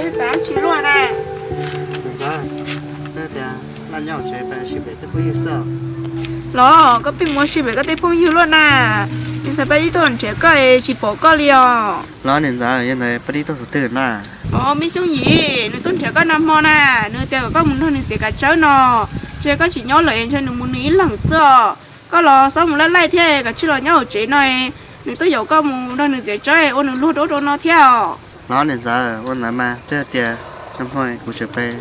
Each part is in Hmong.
Pab tsis luaj na. Niam ntxawm, koj tias laj nyob hauv tsev pab sib pem tej phooj ywg xwb. Los koj pheej mus sib pem koj tej phooj ywg luaj na. Niam ntxawm, Paj Dib tuaj nrhiav koj es tsis pom koj li os. Los niam ntxawm, yog ntawd Paj Dib tuaj thaum twg na? Os, me Xyooj Yim, nws tuaj nrhiav koj nag hmo na, nws tias kom koj mus nrog nws txiav kav tsawb no, ntshe koj tsis nyob lawm es ntshe nws mus nws ib leeg xwb os. Koj los txhob mus laj laij thiab, kav tsij los nyob hauv tsev no, nws tuaj yaum koj mus nrog nws txiav tsawb ua nws luag rau rau no thiab os. Los niam ntxawm, ua ntawd mas twb hais tias nag hmo kuv tseem pem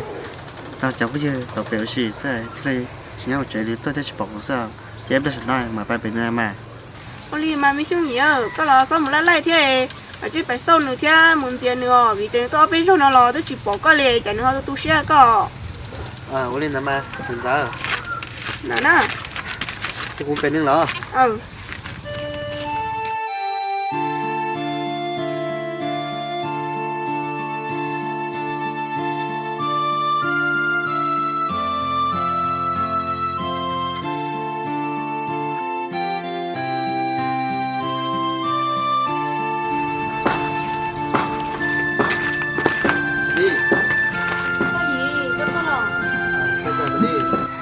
nrog cov phooj ywg tau pem ua si xwb thiaj li tsis nyob hauv tsev, nws tuaj thiaj tsis pom kuv xwb. Ces ib pliag saum no mam pab pem nws mas. Ua li mas me Xyooj Yim, koj los txhob mus laj laij thiab, kav tsij pab xauj nws thiab mus ntxias nws os, vim tias nws tuaj ob peb zaug no los twb tsis pom koj li, cas nws ho tu tu siab koj. Ua li ntawd mas niam ntxawm, na na, ces kuv pem nws los.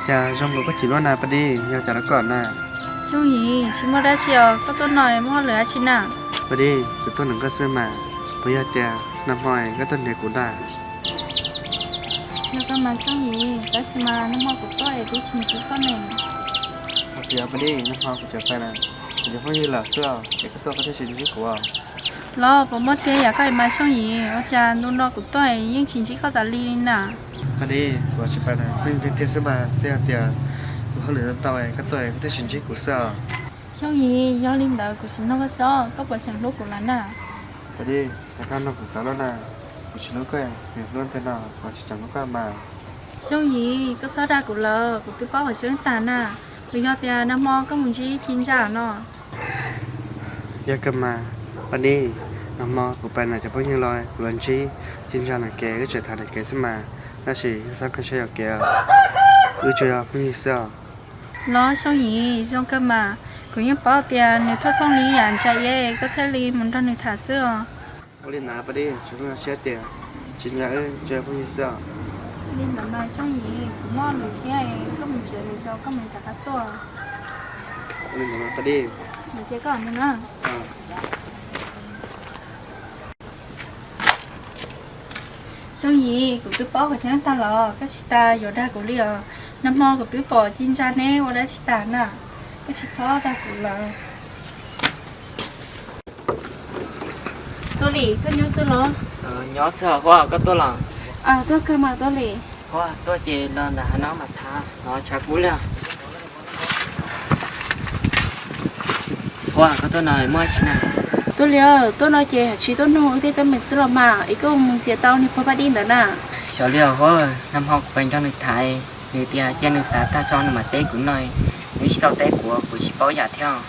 Cas zoo nkaus koj chim luaj na Paj Dib, yog cas rau koj na? Xyooj Yim, tsis muaj dab tsi os, koj tuaj no muaj hauj lwm dab tsi na? Paj Dib, kuv tuaj nrog koj xwb mas, puas yog tias nag hmo koj tuaj nrhiav kuv ntag? Yog kawg mas Xyooj Yim, tab sis mas nag hmo kuv tuaj es kuv tsis ntsib koj ne. Txiv, Paj Dib, nag hmo kuv tseem pais lawm, kuv cov phooj ywg lawm xwb os, es koj tuaj koj thiaj tsis ntsib kuv. Los puas muaj tiag yam koj hais mas Xyooj Yim, ua cas ntu no kuv tuaj es yeej tsis ntsib koj tas li li na? Paj Dib, kuv tsis pais lawm, phooj ywg tiag tiag xwb mas, twb yog tias kuv hauj lwm tau tau es koj tuaj es koj thiaj tsis ntsib kuv xwb os. Xyooj Yim, yog li ntawd kuv tsis nug koj txhob, koj puas tseem hlub kuv lawm na? Paj Dib, cas koj nug kuv txawv luaj na, kuv tsis hlub koj, nws hlub ntawm no, kuv tsis tseem hlub koj mas. Xyooj Yim, koj txhob dag kuv lawm, kuv twb paub qhov tseeb tag na. Puas yog tias nag hmo koj mus ntsib Ci Ntsa no? Yog kawg mas, Paj Dib, nag hmo kuv pais nrog cov phooj ywg los kuv los ntsib Ci Ntsa nram kev, wb tseem tham nram kev xwb mas, tab sis yog txhob khaws siab yuam kev, wb tsuas yog phooj ywg xwb os. Los Xyooj Yim, zoo kawg mas, kuv yeej paub tias nws thooj thooj li yam ntsa iab koj thiaj li mus nrog nws tham xwb os. Ua li ntawd Paj Dib, tseem hlub siab tias Ci Ntsa wb tsuas yog phooj ywg xwb os. Li ntawd mas Xyooj Yim, kuv muaj lus thiab, koj mus tsev lawm tso, koj mus rov qab tuaj. Ua li ntawd mas Paj Dib, cia koj no na. Xyooj Yim, kuv twb paub qhov tseeb tag los koj tsis tas yuav dag kuv li os. Nag hmo kuv twb pom Ci Ntsa neb ua dab tsi tas na, koj tsis txhob dag kuv lawm. Tuaj Lis, koj nyob xwb los? Nyob xwb os Huab, koj tuaj los? Tuaj kawg mas Tuaj Lis. Huab, tuaj ces los ntawm hav no mas tham, no tshav kub li. Huab, koj tuaj no muaj dab tsi na? Tuaj Lis, tuaj no ces tsis tuaj nug wb tej teeb meem xwb los mas, es koj mus ntxias tau niag pog Paj Dib ntawd na? Xyov li os Huab, nag hmo kuv pais nrog nws tham, nws tias cia nws xav tag tso nws mam teb kuv no, nws tsis tau teb kuv, kuv tsis paub yam thiab.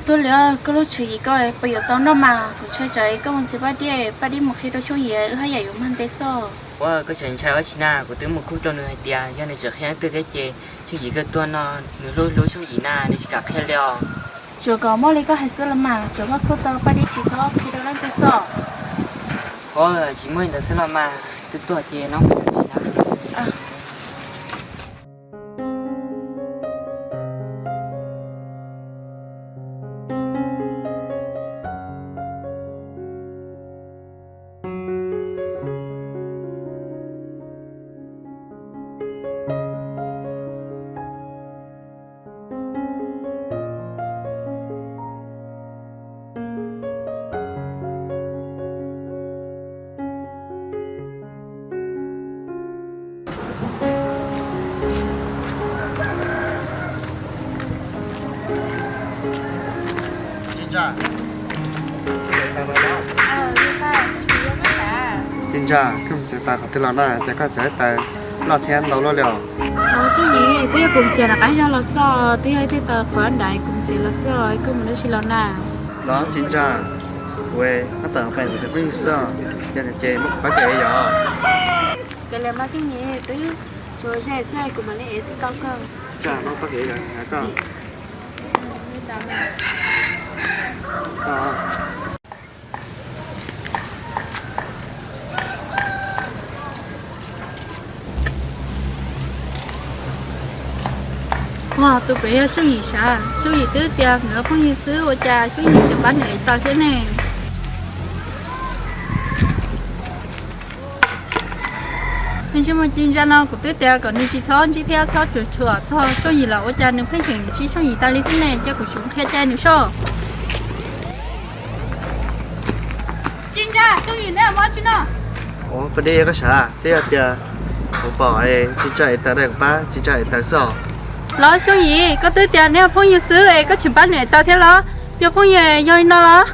Tuaj Lis, koj lub tswv yim koj puas yuav tau noj mas, kuv ntshai tsam koj mus ntxias Paj Dib, Paj Dib mus qhia rau Xyooj Yim wb haj yam yuav mag ntes xwb. Huab, koj tseem ntshai ua dab tsi na, kuv twb mus qhia rau nws hais tias yog nws tseem qhia leej twg thiab ces Xyooj Yim kawg tuag no, nws hlub hlub Xyooj Yim na, nws tsis kam qhia li os. Tsuas kom muaj li koj hais xwb los mas, tsuas muaj qhia tau Paj Dib tsis txhob qhia rau leej twg xwb. Huab, tsis muaj li ntawd xwb los mas, twb tuag ces no mus yam tsis na. Ci Ntsa, koj mus txiav taws qhov twg los na, cas koj txiav taws loj thiab ntau luaj li os? Xyooj Yim, twb yog kuv mus txiav nram qab zog los xwb, twb yog ib tug taws qhuav nrad kuv mus txiav los xwb, koj mus dab tsi los na? Los Ci Ntsa, kuv tab tom pais kuv tus phooj ywg xwb, yog ces muab kuv pab kev yom. Kev li mas Xyooj Yim, twb tsuas ze xwb, kuv mam li ev xwb tau kawg. Ntsa, muab pab kev yom, koj. Koj. Ua, tus pem yog Xyooj Yim sav. Xyooj Yim twb tias nkawd phooj ywg xwb, ua cas Xyooj Yim tseem pab nws ev taws thiab ne? Ntsej muag Ci Ntsa no kuv twb tias kom nws tsis txhob ntsib thiab txhob cuam tshuam txog Xyooj Yim los ua cas nws pheej tseem ntsib Xyooj Yim tas li xwb ne, cia kuv sim qhia cai nws soj. Ci Ntsa, Xyooj Yim neb mob tsi no? Ua, Paj Dib, koj sav, twb yog tias kuv pom Ci Ntsa ev taws, kuv pab Ci Ntsa ev taws xwb os. Los Xyooj Yim, koj twb tias neb yog phooj ywg xwb es koj tseem pab nws ev taws thiab los? Yog phooj ywg yog li no los?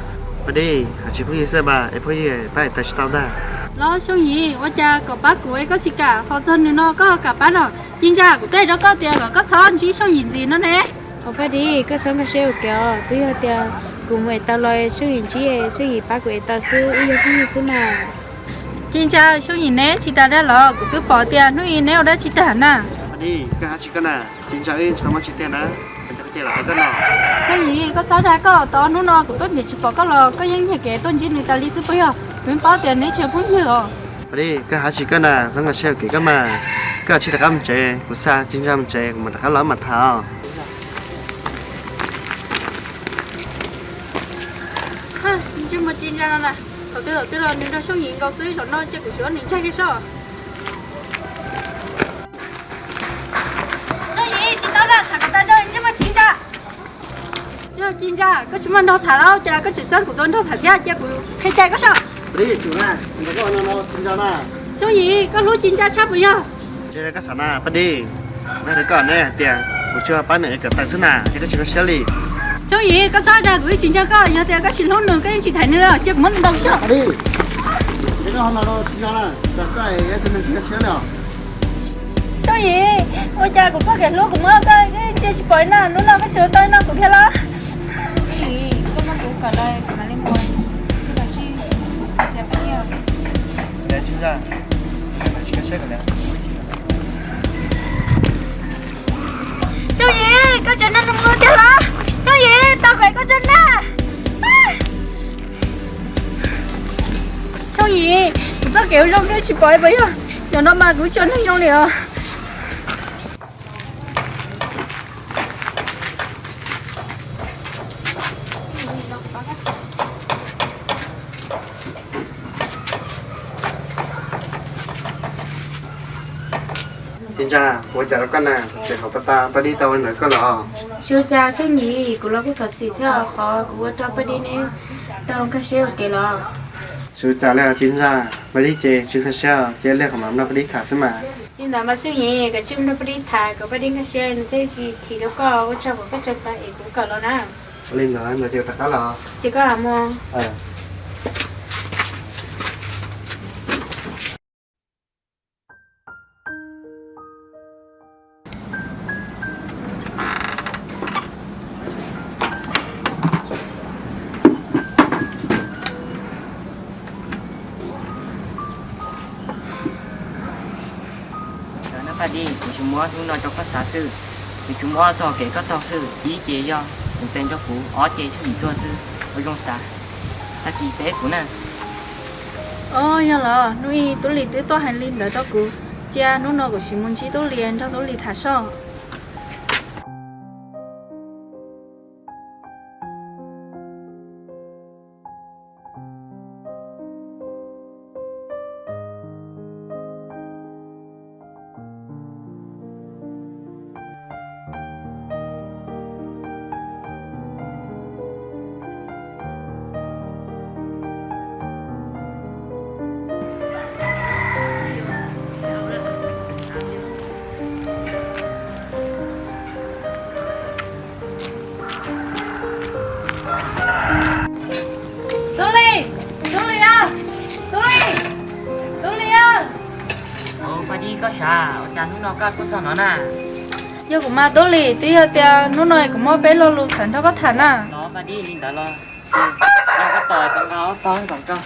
Paj Dib, hais tsis phooj ywg xwb mas es phooj ywg pab ev taws tsis tau ntag. Los Xyooj Yim, ua cas kom pab kuv es koj tsis kam, ho txog nws no koj ho kam pab no? Ci Ntsa, kuv twb hais rau koj tias kom koj txhob ntsib Xyooj Yim ntxiv no ne. Ua, Paj Dib, koj txhob nkag siab ua ke os, twb yog tias kuv mus ev taws los Xyooj Yim ntsib, Xyooj Yim pab kuv ev taws xwb, wb yog phooj ywg xwb mas. Ci Ntsa, Xyooj Yim neb tsis tas dag los? Kuv twb pom tias hnub ib neb ua dab tsi tag na. Paj Dib, koj hais tsis koj na, Ci Ntsa wb tsis tau muaj tsis tiag na, koj cia li los hais koj no. Xyooj Yim, koj txhob dag koj, tau ob hnub no kuv tuaj nrhiav tsis pom koj los koj yeej nyiag kev tuaj ntsib nws tas li xwb puas yog? Kuv yeej paub tias neb tsis yog phooj ywg os. Paj Dib, koj hais tsis koj na, txhob nkag siab ua ke koj mas. Koj cia li rov qab mus tsev, kuv xa Ci Ntsa mus tsev, kuv mam rov qab los mam tham os. Ntsej muag Ci Ntsa no na, thaum twg thaum twg los nws nrog Xyooj Yim nkaus xwb, zaum no cia kuv sim ua nws ntsaig kiag soj. Xyooj Yim, tsis tau dag, tham kom tas zog, ntsej muag Ci Ntsa. Ntsej muag Ci Ntsa, koj tsis muaj nraug tham los cas koj tseem txeeb kuv tus nraug tham thiab, cia kuv qhia cai koj soj. Xyooj Yim, koj hlub Ci Ntsa tshaj puas yog? Ntshe koj xav na Paj Dib, neb hais rau koj ne hais tias kuv tsuas pab nws ev kawm taws xwb na, ces koj tsis nkag siab li. Xyooj Yim, koj txhob dag kuv, wb tsis ntseeg koj, yog tias koj tsis hlub nws koj yeej tsis thaiv nws li, cia kuv muab nws ntaus xwb. Xyooj Yim, ua cas kuv txoj kev hlub kuv muab koj yeej cia tsis pom li na, hnub no koj tseem ua tau li no kuv thiab los? Xyooj Yim, koj muab kuv kom lawm kuv mam li mus, koj los sib txias peb tiag. Xyooj Yim, koj tseem nrog nws mus tiag los? Xyooj Yim, tau kom koj tseem nrog. Xyooj Yim, kuv txoj kev ua zoo koj tsis pom puas yog? Zaum no mas kuv tsis ua neeg zoo li os. Ci Ntsa, kuv ua cas rau koj na, tseem hauv pas tas Paj Dib tau ua ntawd koj los? Tsis ua cas Xyooj Yim, kuv los kuj thov txim thiab qhov kuv ua rau Paj Dib neb tau nkag siab ua ke los. Tsis ua cas li Ci Ntsa, Paj Dib ces tsis nkag siab, cia li qhov mam nrog Paj Dib tham xwb mas. Li ntawd mas Xyooj Yim, koj cia li nrog Paj Dib tham kom Paj Dib nkag siab, nws thiaj tsis thim rau koj, ua tsaug uas koj tseem pab ev kuv kawm los na. Ua li ntawd, ntawd ces rov qab los. Ces koj mus. Ntawd na Paj Dib, kuv tsuas muab hnub no rau koj xav xwb, kuv tsuas muab txoj kev koj taug xwb. Ib ces yog kuv tes nrog kuv, ob ces Xyooj Yim tuag xwb, ua zoo xav, tag kis peb kuv na. Os, yog los hnub ib Tub Lis twb tuaj hais li ntawd rau kuv, cia hnub no kuv sim mus ntsib Tub Lis nrog Tub Lis tham soj. Tub Lis, Tub Lis a, Tub Lis, Tub Lis a. Ua, Paj Dib koj sav, ua cas hnub no koj tuaj txog no na? Yog kuv mas Tub Lis, twb yog tias hnub no kuv muaj peb lo lus xav nrog koj tham na. Los Paj Dib, li ntawd los, yog koj tos kuv nqa ob tog kom tso.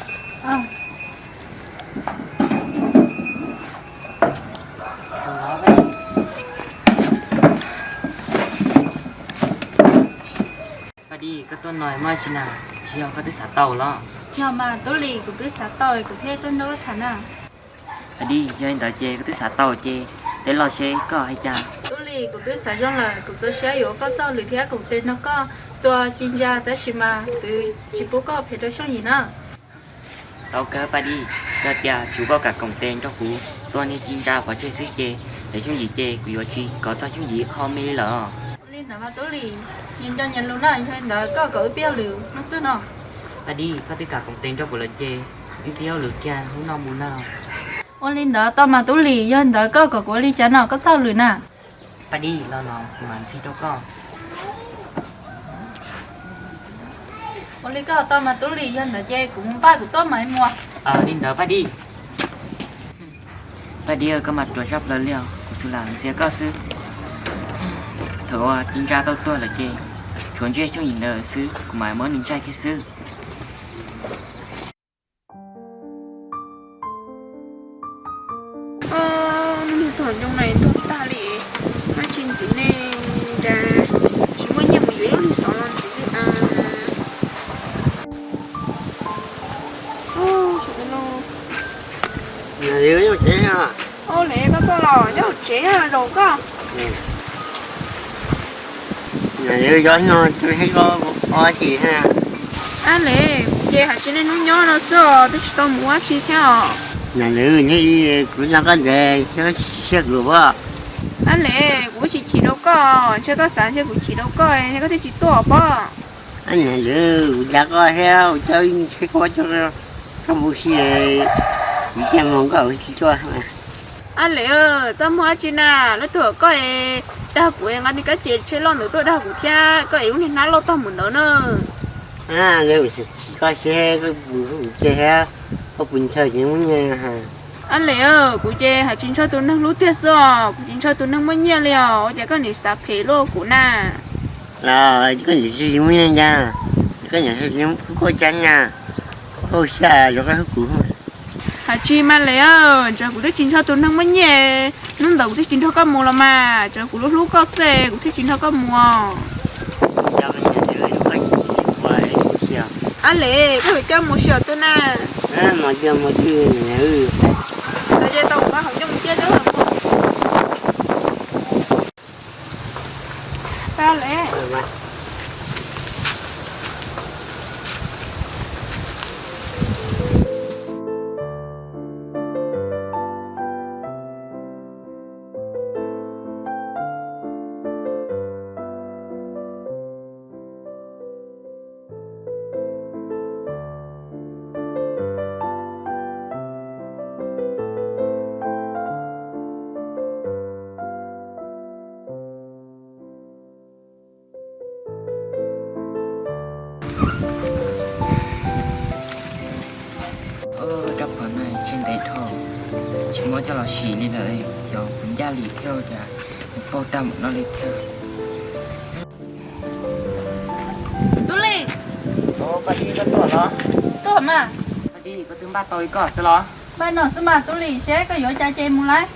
Paj Dib, koj tuaj no muaj dab tsi na? Tsis yog koj twb xav tau los? Yog mas Tub Lis, kuv twb xav tau kuv thiaj tuaj nrog koj tham na. Paj Dib, yog li ntawd ces koj twb xav tau ces peb los seb koj hais cas. Li kuv twb xav zoo lawm, kuv txaus siab yuav koj txoj hauj lwm thiab koom tes nrog koj tua ci ntsa, tab sis mas txwv tsis pub koj phem rau Xyooj Yim na. Tau kawg Paj Dij, txawm tias tsuav koj kam koom tes nrog kuv tua niag ci ntsa pov tseg xwb ces, yog Xyooj Yim ces kuv yuav tsis kov txog Xyooj Yim ib qho me li lawm. Ua li ntawd mas Tub Lis, nyias nco nyias lus na, yog li ntawd koj kom wb pib hauj lwm hnub twg no? Paj Dij, koj twb kam koom tes nrog kuv lawm ces wb pib hauj lwm kiag hnub no mus na. Ua li ntawd tau mas Tub Lis, yog li ntawd koj kom kuv ua li cas no koj txoj hauj lwm na? Paj Dij, los no kuv mam ntxhi rau koj. Ua li koj tau mas Tub Lis, yog ntawd ces kuv mus npaj kuv tuaj mam mus. Li ntawd Paj Dij. Paj Dij, koj mas ruam zaj plaws li os, kuv tsuas lam ntxias koj xwb. Thaum uas ci ntsa tau tuag lawm ces tshuav ntsej Xyooj Yim ntawd xwb, kuv mam muab nws ntsaig kiag xwb. Ub, niag tom ncoo no ntuag tag li, dab tsi ntxiv ne, cas tsis muaj nyiaj mus yuav ib lub lig xov los ntxiv li as. Ua li koj tuaj los nyob hauv tsev zaum koj. Yog no tus hib ob tsis ha. Ab le, kuv ces hais tsis niaj hnub nyob no xwb os, twb tsis tau mus ua dab tsi thiab os. Yog li nyob ib kuv nrog koj ntes, siab kuv pom. Ab le, kuv tsis chim rau koj, ntshe koj xav ntshe kuv chim rau koj es koj thiaj tsis tuaj pob. Ab, yog li kuv nrog koj thiab ua cov tsheb koj coj koj mus si, kuv cia mus koj tsis tuaj. Ab le, txaj muag dab tsi na, lub tug koj es dag kuv es nqa niag kab ces tsheb loj ntawd tuaj dag kuv thiab koj es lub niag hnab loj tag mus ntawd na. Ab le, kuv xav chim koj seb koj puas hlub kuv tiag thiab koj puas ntshaw kuv muaj nyiaj. Ab le, kuv ces hais tsis ntshaw tus neeg hlub tiag xwb os, kuv tsis ntshaw tus neeg muaj nyiaj li os, ua cas koj nim xav phem luaj kuv na? Los koj niam tsis muaj nyiaj ncaj, koj niam tsis hlub koj cas na, koj xav los koj hlub kuv. Hais tsis mas le, ntawd kuv twb tsis ntshaw tus neeg muaj nyiaj, hnub ntawd kuv twb tsis nrog koj mus los mas, ntawd kuv hlub hlub koj xwb kuv thiaj tsis nrog koj mus. Ab le, koj yuav coj mus si os twb na. Los ces tau kuv pab hauv ncoo cia. Rab phom no tseg ntev dhau, tsis muab coj los sim li lawm, yog kuv ncaj li thiab cas nws pauj tag mus no li thiab. Tub Lis. Paj Dij, koj tuaj los? Tuaj mas. Paj Dij, koj twb npaj tau li koj xwb los? Npaj no xwb mas Tub Lis, seb koj yuav cas ces mus lauj.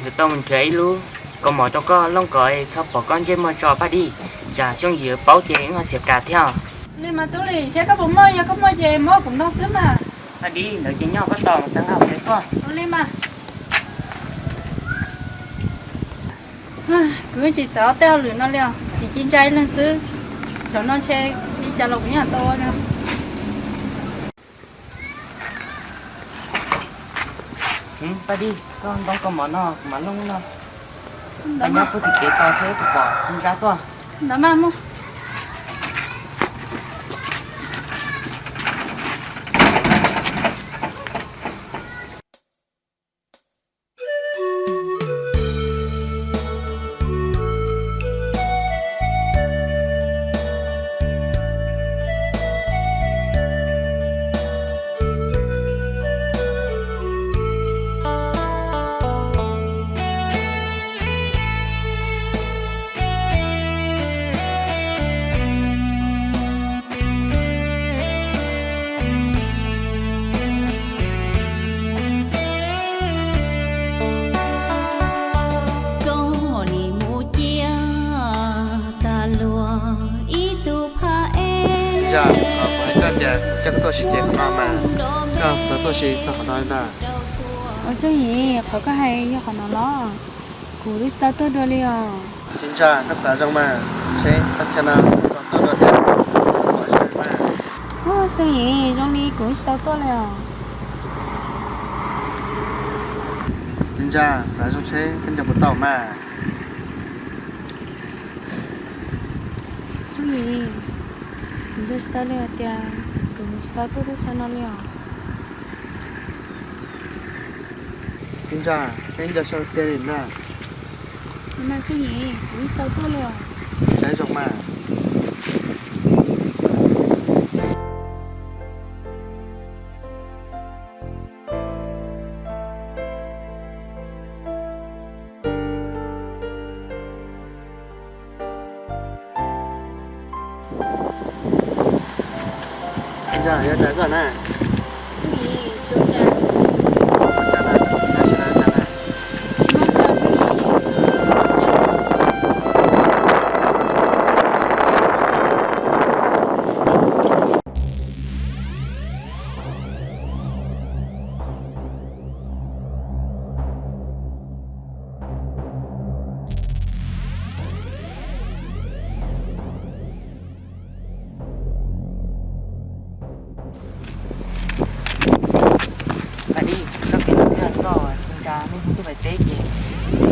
Yuav tau mus nrhiav ib lub kaus mom rau koj looj kom txhob pom koj ntsej muag tso Paj Dij, tsam Xyooj Yim paub ces wb ho xiam kas thiab. Li mas Tub Lis, seb koj puas muaj, yog koj muaj ces muab kuv ntau xwb mas. Paj Dij, ntawd ces nyob koj tos kuv txawm nqa hauv tsev tuaj. Ua li mas. Kuv yeej tsis xav ua tej hauj lwm no li os, vim ci ntsa ib leeg xwb. Zaum no ntshe li cas los kuv yeej tau ua li. Paj Dij, koj ntau kaus mom no kuv mam looj no. Paj nyob puag tim kev tos seb puas pom ci ntsa tuaj. Ntawd mas mus. Koj nim mus cia tas luag ib tug phab eb. Ntsa, kuv hais koj tias kuv coj koj tuaj sim ces qhov no mas, koj tau tuaj sim txog qhov no ntag. Ua Xyooj Yim, qhov koj hais yog qhov no los? Kuv twb tsis tau tuaj dua li os. Txiv ntsa, koj xav zoo mas, seb tag chaw no koj tuaj dua thiab, koj pom zoo mas. Xyooj Yim, zoo li kuv tsis tau tuaj li os. Txiv ntsa, xav zoo seb koj nco puas tau mas. Xyooj Yim, kuv nco tsis tau li hais tias kuv tsis tau tuaj teb chaws no li os. Txiv ntsa, koj nco tsis tau tiag li na. Mas Xyooj Yim, kuv tsis tau tuaj li os. Saib zoo mas. Yog, yog cas koj na? Xyooj Yim, tsis ua cas. Ua cas na, koj xav xav tsis na, ua cas na? Tsis muaj cas Xyooj Yim. Paj Dib, txoj kev no twb yog txoj Txiv Ntsa hnub hnub tuaj pem teb ces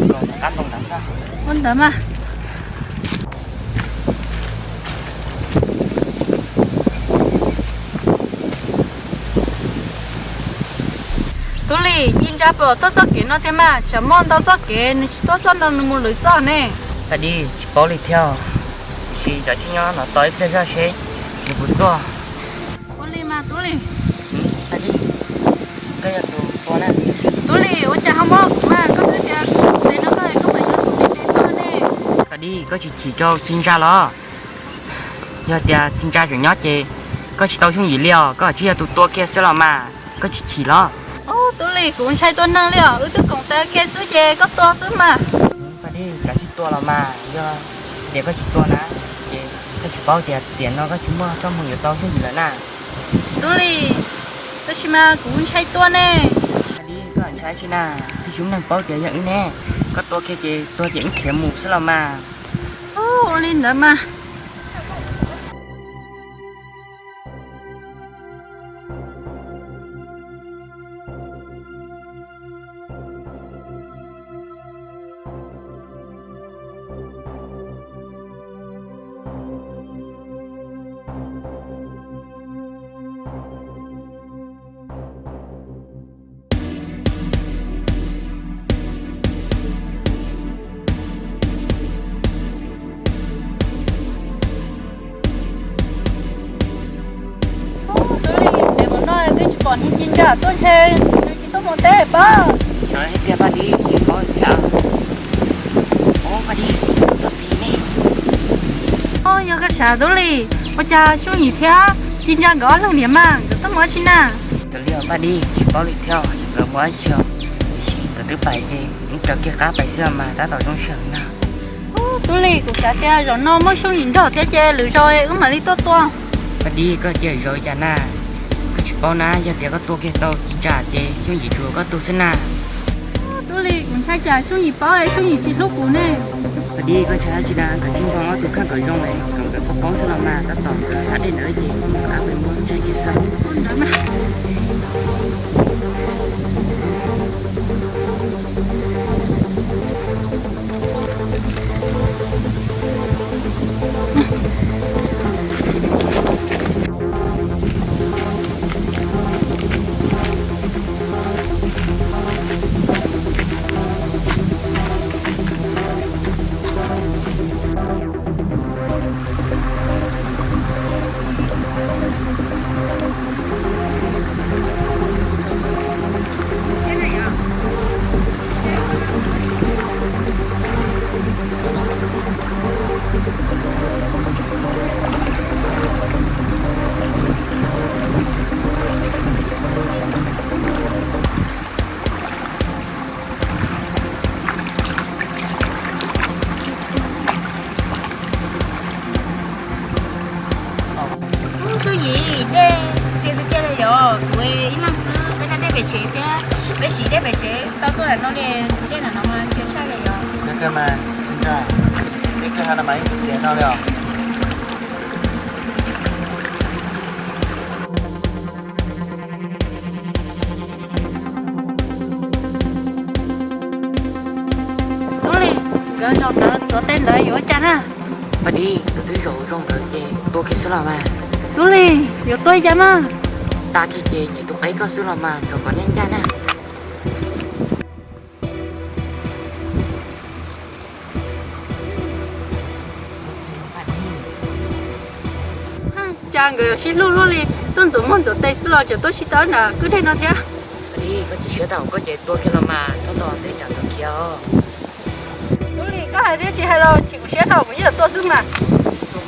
kom nws qab ntoo ntawd xwb. Ua ntawd mas. Tub Lis, Txiv Ntsa pom tuaj txoj kev no tiag mas, tsam muaj ntau txoj kev nws tsis tuaj txoj no nws mus lwm txoj ne. Paj Dib, tsis paub li thiab, tiam sis cov tib nyob no tos ib pliag zoj seb nws puas tuaj. Ua li mas Tub Lis. Paj Dib, koj yog tus tua na. Tub Lis, ua cas ho mob kuv mas, koj twb tias kuv tes no koj, koj mam yuav tus me tes tuaj ne. Paj Dib, koj tsis chim rau Txiv Ntsa los? Yog tias Txiv Ntsa tseem nyob ces koj tsis tau Xyooj Yim li os, koj tsis yog tus tua kiag xwb los mas, koj tsis chim los? Ub, Tub Lis, kuv ntshai tua neeg li os, wb twb koom tes kiag xwb ces koj tua xwb mas. Paj Dib, koj tsis tua los mas, yog tias koj tsis tua na, ces koj tsis paub tias tiam no koj tsis muaj txoj hmoo yuav tau Xyooj Yim lawm na. Tub Lis, tab sis mas kuv ntshai tua ne. Paj Dib, koj ntshai tsi na, twb tsis muaj neeg paub tias yog wb ne, koj tua kiag ces tua ces wb khiav mus xwb los mas. Ub, ua li ntawd mas. Tub Lis, tes mus no twb tsis pom niag Txiv Ntsa tuaj ntshe nws tsis tuaj mus teb pab. Xyov tiag Paj Dib, tsis paub thiab. Ub, Paj Dib, txog tid ne. Ub, yog koj sav Tub Lis, ua cas Xyooj Yim thiab Txiv Ntsa nkawd ob leeg niam mas nkawd tuaj mus dab tsi na? Xyov li os Paj Dib, tsis paub li thiab, nkawd mus dab tsi os. Tiam sis nkawd twb pais ces wb raws kiag qab pais xwb mas tab tom zoo sij hawm na. Ub, Tub Lis, kuv xav tias zaum no muaj Xyooj Yim nrog thiab ces lwm zaus wb mam li tuaj tua. Paj Dib, koj cia zaum cas na, koj tsis paub na, yog tias koj tua kiag tau Txiv Ntsa ces Xyooj Yim tsuas koj tug xwb na. Tub Lis, kuv ntshai tsam Xyooj Yim paub es Xyooj Yim tsis hlub kuv ne. Paj Dib, koj ntshai dab tsi na, koj tsis npog ob tug kheej kom zoo es kom nkawd paub paub xwb los mas, tab tom nkawd hla dej ntawd ces mus qab pem mus ntshai kiag xwb. Ub, Xyooj Yim, dej txias tiag tiag li yom, kuv ib leeg xwb, peb da dej pem tsev thiab, peb siv dej pem tsev tsis tau tuaj ntawm no li, dej ntawm no mas txias tshaj li yom. Kawg mas, Nra, nej kawg hais no mas ib txhia txias no li os. Tub Lis, nkawd zaum ntawd ntxuav tes ntawd yuav ua cas na? Paj Dib, nkawd twb zaum zoo ntawd ces tua kiag xwb los mas. Tub Lis, yuav tua li cas mas? Tas kiag ces nyiam tus qe koj xwb los mas, tso kom nyob ncaj na. Cas nkawd yuav sib hlub luaj li, tuaj ntxuav muag ntxuav tes xwb los tseem tuaj sib tawb nram kwj deg no thiab. Paj Dib, koj chim siab tau koj ces tua kiag los mas, tab tom teb nram ntawd khiav os. Tub Lis, koj hais thiab tsis hais los chim kuv siab tau kuv yeej tua xwb mas.